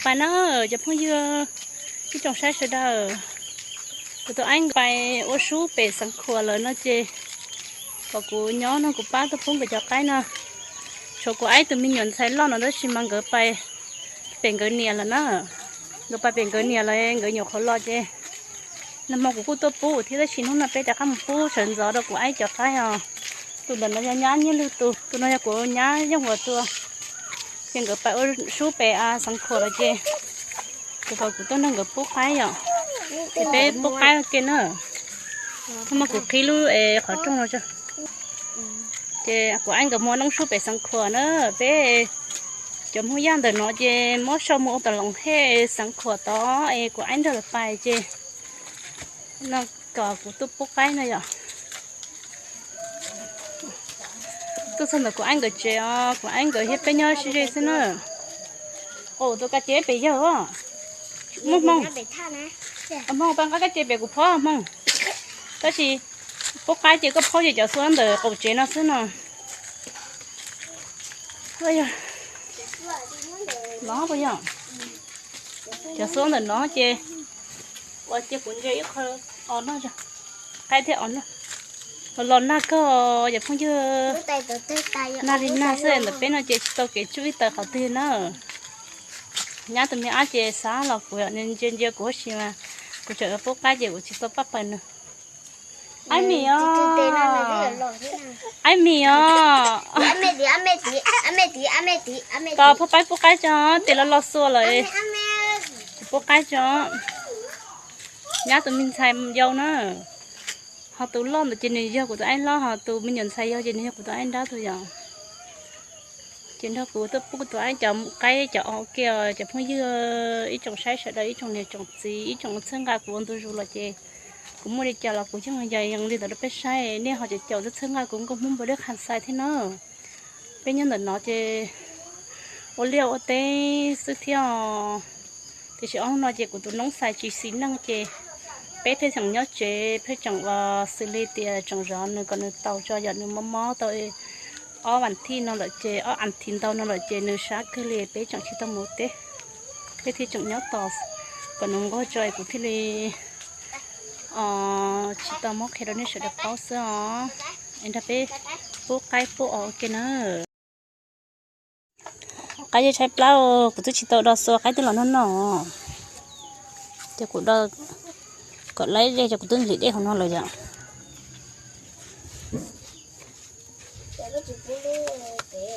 Pais na, cov phooj ywg, ib tsoom saib sawv daws, kuv tus aib nkawd pais ua sub pem Xeev Khuam lawm no ces kom kuv nyob no kuv pab tuaj pub nkawd cov qaib no. Tshuav kuv aib tus me nyuam ntxhais loj no tab sis mas nkawd pais pem nkawd niam lawm na. Nkawd pais pem nkawd niam lawm nkawd nyuam qhuav los ces nag hmo kuv kuj tuaj pub thiab tab sis hnub no peb rov qab mus pub sawv ntxov rau kuv aib cov qaib os. Tus ntawm no yog nyab Nyiaj Lwg tus, tus no yog kuv nyab Yooj Uas tus. Ces nkawd pais ua sub pem Xeev Khuam lawm ces kuv kom kuv tuaj nrog nkawd pub qaib yom. Ces peb pub qaib ua ke na. Thaum no kuv qhib lub es qhov rooj no tso. Ces kuv aib nkawd mus noob sub pem Xeev Khuam na. Peb cov Hmoob Yaj ntawm no ces muab sau mus ua tom Loos Hej Xeev Khuam tod es kuv aib nrog lawv pais ces no kom kuv tuaj pub qaib no yom. Tuaj txog ntawm kuv aib nkawd tsev os, kuv aib nkawd thiab peb nyob sib ze xwb na. Qaum tus kab ce pem yawg os. Muaj Hmoo, Hmoo pab nqa kab ce pem kuv phob Hmoo. Tab sis pub qaib ces koj phob ces cov xuab ntawm qaum tsev no xwb no. Los puas yog? Cov xuab ntawm no ces ua cia kuv ntse ib qho os noj, qaib thiab os noj. Los los nag kawg cov phooj ywg, nag li nag xwb ntawm peb no ces tsis tau kev tsuj ib taws qhov twg na. Nyab tus me ab ces xav los kuv, nws ntsia ntsia kuv huv si mas kuv tseem pub qaib ces kuv tsis tau pab pawg nws. Aib mis os, aib mis os. Tos pub qaib, pub qaib tso, tes los los xuas lawm. Kuv pub qaib tso. Nyab tus me ntxhais yau na, ho tus loj ntawd ces nws yog kuv tus aib hlob, ho tus me nyuam ntxhais yau ces nws yog kuv tus aib nrab tus yom. Ces nrog kuv tuaj pub kuv tus aib cov qaib cov os ua ke cov phooj ywg, ib tsoom saib sawv daws, ib tsoom niam tsoom txiv, ib tsoom txhawb nqa kuv ua ntu zus los ces kuv muaj li cas los kuv yeej yog li ntawd rau peb saib. Nej ho caum caum txhawb nqa kuv nkauj Hmoob npawg Dej Qha Xais thiab na. Peb nyob ntawm no ces ua liaj ua teb xwb thiab os. Tiam sis ob hnub no ces kuv tus noob xais tsis xis neej ces peb thiaj tseem nyob tsev, peb tseem ua xws li tias tseem zov nws kom nws tau tso yom, nws mob mob tau ob vas thiv no lawm ces, ob as thiv ntau no lawm ces nws sab kawg li, peb tseem tsis tau mus teb. Peb thiaj tseem nyob tos kom nws nquag tso kuv thiaj li tsis tau muab qhia rau nej sawv daws paub xwb os. Es nrog peb pub qaib pub os ua ke na. Qaib yeej tshaib plab, kuv twb tsis tau do xua, qaib twb los noj noj. Ces kuv do kom laib ze ces kuv twb nqhis dej hauv no lawm yom.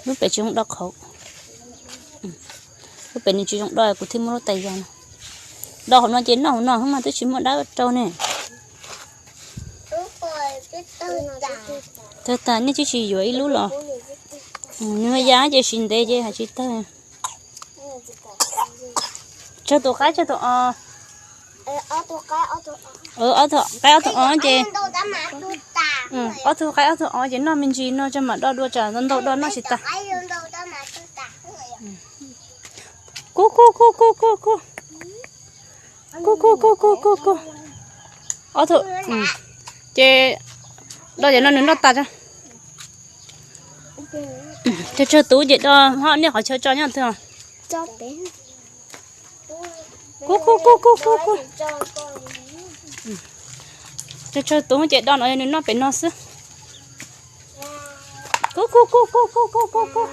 Lub pem tsis zoo do qhauv. Lub pem nws tsis zoo do kuv thiaj muab lub tais yas no do hauv no ces noj hauv no xwb mas twb tsis muaj dab rau ne. Tawg tag nej twb tsis yuav ib lub los. Nws yas ces siv ntev ces hais tsis tawg. Tsawg tus qaib tsawg tus os? Ob tug qaib ob tug os ces, ob tug qaib ob tug os ces noj me ntsis no tso mam do dua tsam ntau do noj tsis tas. Kuj kuj kuj kuj kuj kuj. Kuj kuj kuj kuj kuj kuj. Ob tug, ces do cov no nws noj tas tso. Tsawg tsawg tus ces do, ho nej qhov chaw tso nyob twg os? Kuj kuj kuj kuj kuj kuj. Tsawg tsawg tus ces do no nws noj pem no xwb. Kuj kuj kuj kuj kuj kuj kuj kuj.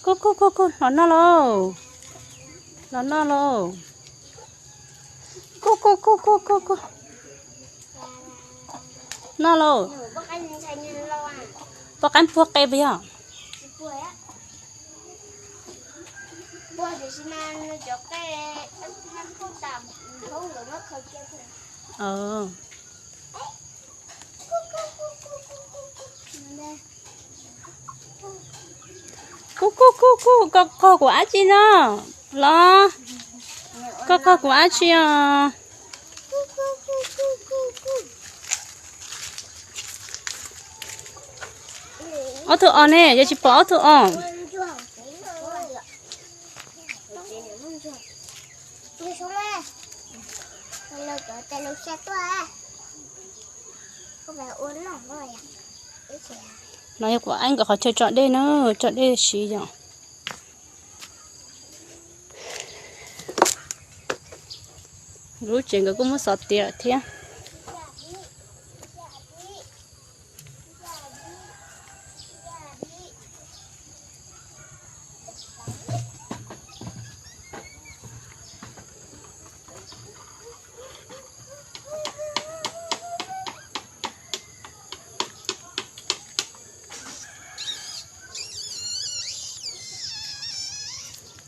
Kuj kuj kuj kuj, los noj lauj. Los noj lauj. Kuj kuj kuj kuj kuj kuj. Noj lauj. Pub qaib puag qe puas yog? Kuj kuj kuj kuj, koj qog kuv dab tsi no? Los, koj qog kuv dab tsi os? Ob tug os ne, yog tsis pom ob tug os. No yog kuv aib nkawd qhov chaw tso dej na, tso dej siv yom. Lub tsev nkawd kuj muab xov tiav lawm thiab.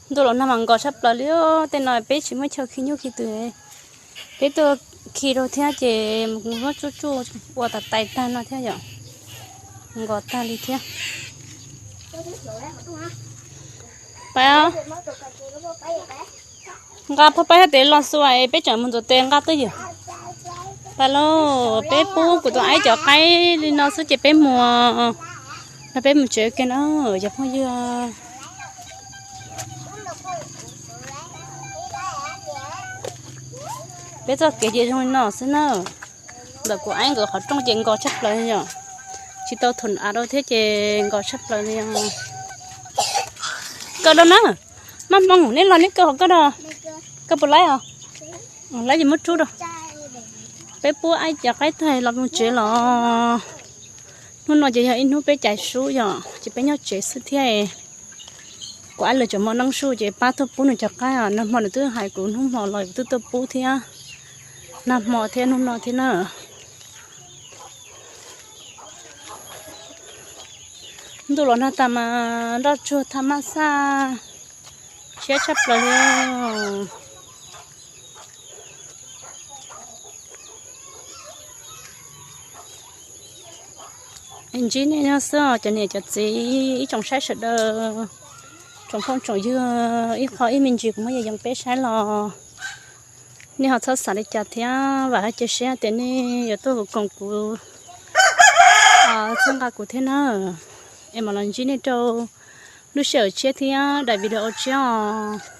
Ntuj los nag mas nkos tshaj plaws li. Tej no peb tsis muaj chaw khi nyuj khi twm, peb tuaj khi rau thiab ces mus muab tsuj tsuj ua tas tais tag no thiab yom. Nkos tag li thiab. Pab, nqa phaj paib thiab tes los xua es peb tseem mus ntxuav tes nqa twj ywm. Pab lauj, peb pub kuv tus aib cov qaib li no xwb ces peb mus, no peb mus tsev kiag na cov phooj ywg. Peb txoj kev ces zoo li no xwb na. Ntawm kuv aib nkawd qhov rooj ces nkos tshaj plaws yom. Tsis tau thum av rau thiab ces nkos tshaj plaws li os. Kaw rau na, maj hmoo neb los neb kaw qhov koj rau. Koj puas laib os? Laib ces muab rub rau. Peb pub aib cov qaib tag los mus tsev los. Hnub no ces yog ib hnub peb cais sub yom, ces peb nyob tsev xwb thiab. Kuv aib lawv tseem muaj neeb su ces pab tuaj pub nws cov qaib os. Nag hmo nws twb hais kuv hnub hmo los kuv twb tuaj pub thiab. Nag hmo thiab hnub no thiab na. Ntuj los nag tas mas nroj tsuag tha maj xaj, siab tshaj plaws li. Ntsib nej nyob xwb os cov niam cov txiv ib tsoom saib sawv daws, tsoom phooj tsoom ywg, ib qho ib me ntsis kuv muab yees peb saib los nej ho txhob xav li cas thiab, vam thiab cia siab tias nej yuav tuaj koom kuv, txhawb nqa kuv thiab na. Es mam los ntsib nej rau lub sij hawm tshiab thiab daim video tshiab os.